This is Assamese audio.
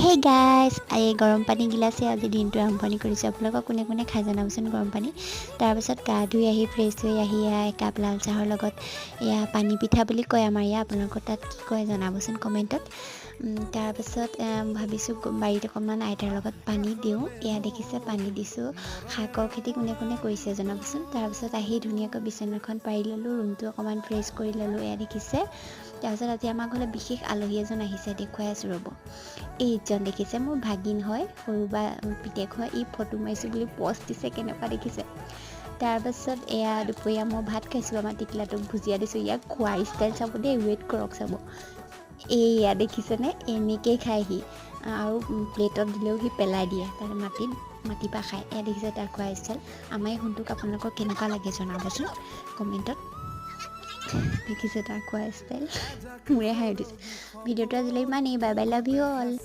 হেই গাইজ, এই গৰম পানী গিলাচে আজি দিনটো আৰম্ভণি কৰিছোঁ। আপোনালোকক কোনে কোনে খাই জনাবচোন গৰম পানী। তাৰপাছত গা ধুই আহি, ফ্ৰেছ হৈ আহি এয়া একাপ লাল চাহৰ লগত এয়া পানী পিঠা বুলি কয় আমাৰ ইয়াত। আপোনালোকৰ তাত কি কয় জনাবচোন কমেণ্টত। তাৰপাছত ভাবিছোঁ বাৰীত অকণমান আইতাৰ লগত পানী দিওঁ। এয়া দেখিছে, পানী দিছোঁ। শাকৰ খেতি কোনে কোনে কৰিছে জনাবচোন। তাৰপিছত আহি ধুনীয়াকৈ বিচনাখন পাৰি ল'লোঁ, ৰুমটো অকণমান ফ্ৰেছ কৰি ল'লোঁ। এয়া দেখিছে। তাৰপিছত আজি আমাৰ ঘৰলৈ বিশেষ আলহী এজন আহিছে, দেখুৱাই আছোঁ ৰ'ব। এইজন দেখিছে, মোৰ ভাগিন হয়, সৰু বা পিতেক হয়। ই ফটো মাৰিছোঁ বুলি প'ষ্ট দিছে, কেনেকুৱা দেখিছে। তাৰপাছত এয়া দুপৰীয়া মই ভাত খাইছোঁ। আমাৰ টিকলাটোক ভুজিয়া দিছোঁ। ইয়াক খোৱাৰ ষ্টাইল চাব দেই, ৱেইট কৰক, চাব। এইয়া দেখিছেনে, এনেকেই খায় সি। আৰু প্লেটত দিলেও সি পেলাই দিয়ে, তাৰ মাটিত মাটিৰ পৰা খায়। এয়া দেখিছে তাৰ খোৱা ষ্টাইল। আমাৰ এই সোণটোক আপোনালোকৰ কেনেকুৱা লাগে জনাবচোন কমেণ্টত। দেখিছে তাৰ খোৱা ষ্টাইল, মোৰে হাঁহি উঠিছে। ভিডিঅ'টো আজিলৈ ইমানেই। Bye bye, love you all.